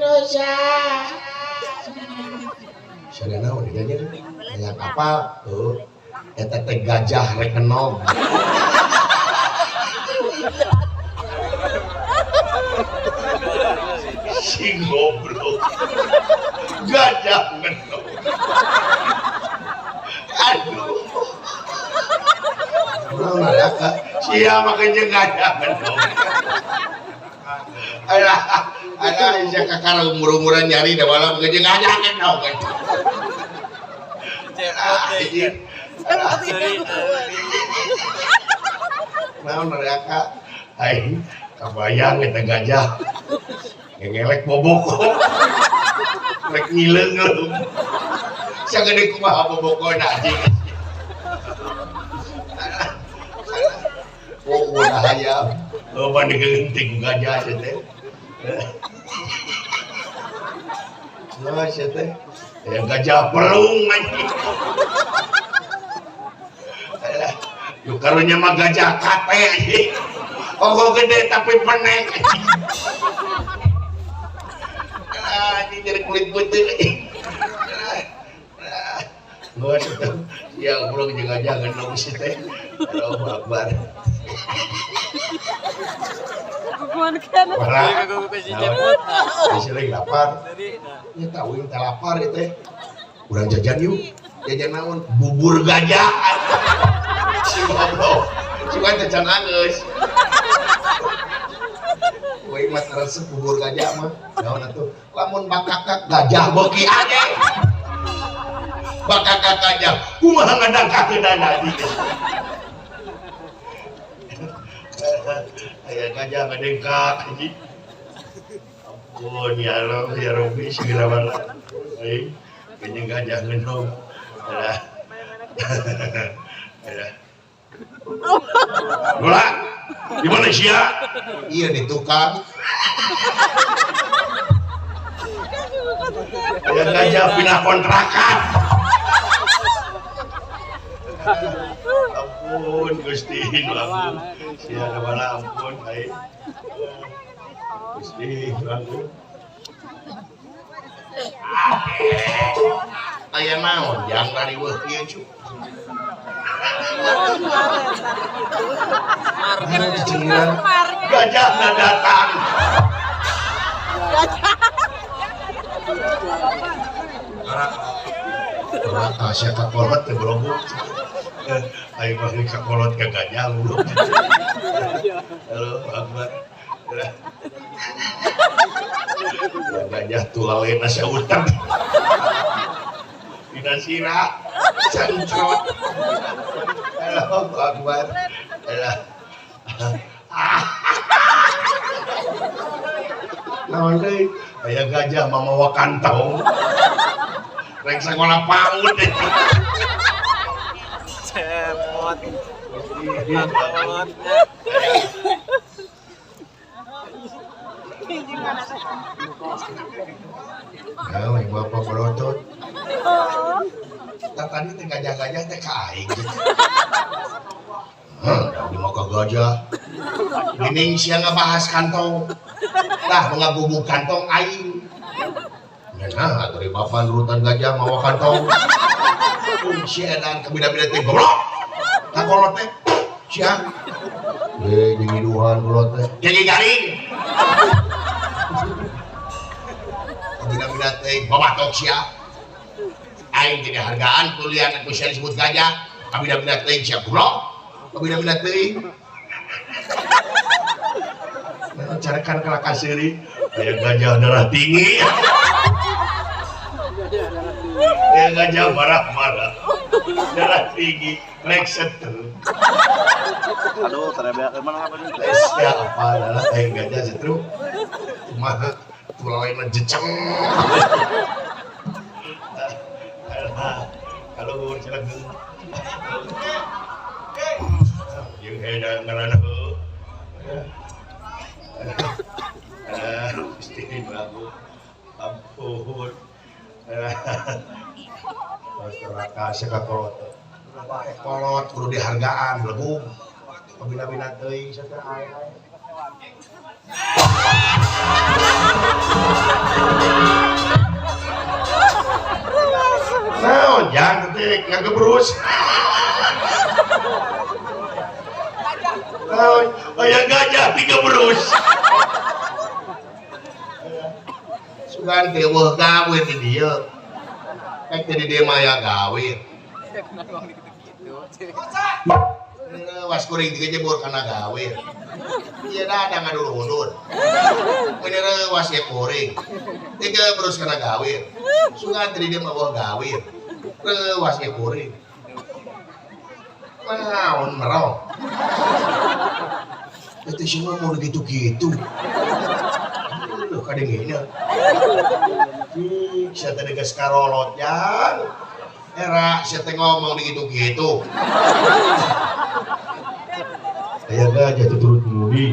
dosa. Sadana udah jajan hayang apa? Tuh, eta teh gajah rek enom. Si goblok. Gajah ngenom. Aduh. Naon ada sia make jeung gajah ngenom. Alah, alah sia kakara umur-umuran nyari da malam jeung gajah ngenom. Naon mereka aing kabayang eta gajah ngelek boboko rek ngileung sagede kumaha bobokona anjing. Oh hayam loba digeunting ku gajah sia teh. Nah sia teh ya gajah pelung anjing. Alah, nu karunya mah gajah kate anjing. Ogo gede tapi penek anjing. Alah, anjing jadi kulit putih anjing. Geus atuh. Ya goblok jeung gajah ngeunong si teh. Allahu Akbar. Parah. Geus lagi lapar. Nya tahu teh lapar ieu teh. Urang jajan yuk. Jajan naon? Bubur gajah. Si goblok. Cuman teh can anggeus. Woi mah resep bubur gajah mah. Naon atuh? Lamun bakakak gajah beuki aja. Bakakak gajah kumaha ngadangkakeunana anjing. Aya gajah ngadengkak anjing. Ampun ya Allah ya Rabbi segala bala. Aing geuning gajah ngeunong. Alah. Alah. Bola di mana sia? Iya di tukang. Aya gajah pindah kontrakan. Ampun Gusti ampun. Sia bala ampun aing. Gusti ampun. Aya naon jang rariweuh kieu cu. Gajahna datang. Gajah. Raka sia kakolot teh goblok. Aing mah kakolot ka gajah goblok. Halo Akbar. Gajah tulalena sautan. Dina sirah cancrot. Allahu Akbar. Alah. Naon deui? Aya gajah mamawa kantong. Rek sakola PAUD. Cepot. Nah, ibu bapak melotot. Nah, tadi teh gajah-gajah teh ka aing. Hah, di maka gajah. Gini sia ngabahas kantong. Lah, ngabubuk kantong aing. Nah, atuh bapak nurutan gajah mawa kantong. Si edan kabida-bida teh goblok. Kakolot teh. Sia. Eh, jeung iduhan kolot teh. Jadi garing. Kabida-bida teh babatok sia. Aing jadi hargaan kuliah aku sia disebut gajah. Kabida-bida teh sia goblok. Kabida-bida teh. Nah, carekan kalaka seuri. Aya gajah darah tinggi. Ya gajah marah-marah. Darah tinggi, rek setru. Aduh, terebeak mana apa nih? Ya apa adalah aing gajah setru. Kumaha tulalena jeceng. Kalau umur cilegeung. Jeung heda ngaranna heuh. Alah, Gusti Prabu. Ampun. Alah. Sia kakolot. Kolot kudu dihargaan belegung. Kabina-bina teuing sia teh ae. Naon jang teh ngagebrus. Naon aya gajah digebrus. Sugan teh weuh gawe di dieu. Rek teh di dieu mah aya gawe. Was kuring digejebur kana gawe. Ieu da ngadulur-ulur. Bener was ye kuring. Digebrus kana gawe. Sugan teh di dieu mah weuh gawe. Reuwas ye kuring. Naon merong. Itu semua mau gitu-gitu. Aduh, kadengena. Sia teh geus karolot jang. Era sia teh ngomong gitu-gitu. Aya gajah tuturut mudi.